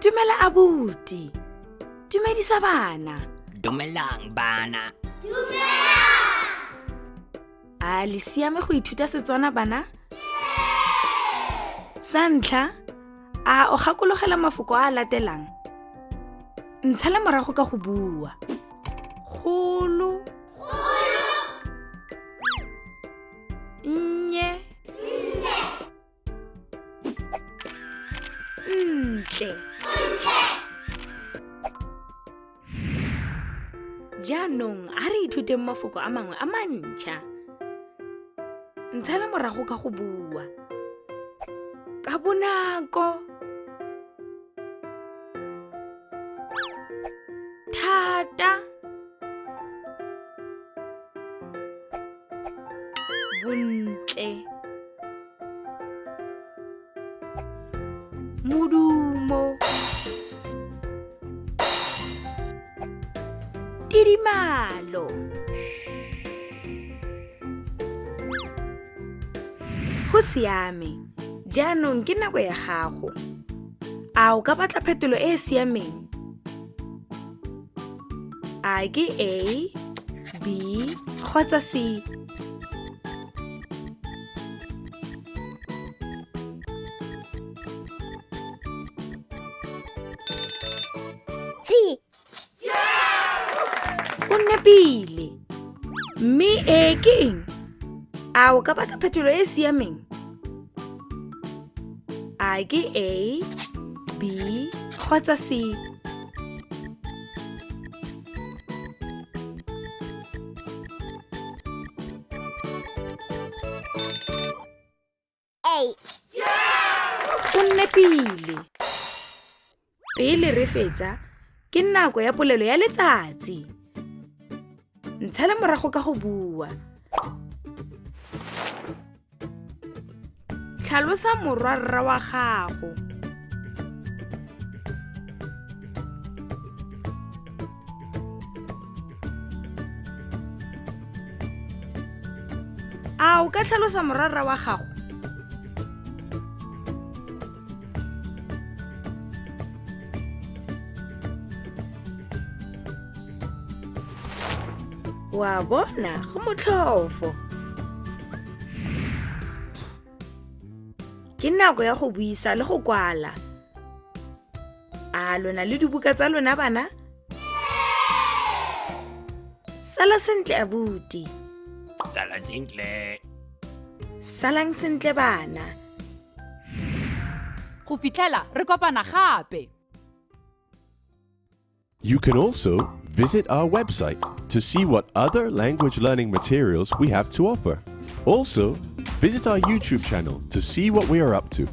Dumela abuti. Dumedisa bana. Dumelang bana. A le siame go ithuta Setswana bana? Sa ntlha, a o gakologela mafoko a a latelang? Ntshale morago ka go bua. Golo. Nnye. Ntle. Jaanong a re ithuteng mafoko a mangwe a mantšha. Ntshale morago ka go bua. Ka bonako. Thata. Bontle. Modumo. Tidimalo. Go siame. Jaanong ke nako ya gago. A o ka batla phetolo e e siameng? A ke A, B kgotsa C? C. O nepile. Mme e ke eng? A o ka batla phetolo e e siameng? A ke A, B kgotsa C? A. O nepile. Pele re fetsa, ke nako ya polelo ya letsatsi. Ntshale morago ka go bua. Tlhalosa morwarra wa gago. A o ka tlhalosa morwarra wa gago? Wa bona, go motlhofo. Ke nako ya go buisa le go kwala. A lona le dibuka tsa lona bana? Sala sentle abuti. Sala sentle. Salang sentle bana. Go fitlhela re kopana gape. You can also visit our website to see what other language learning materials we have to offer. Also, visit our YouTube channel to see what we are up to.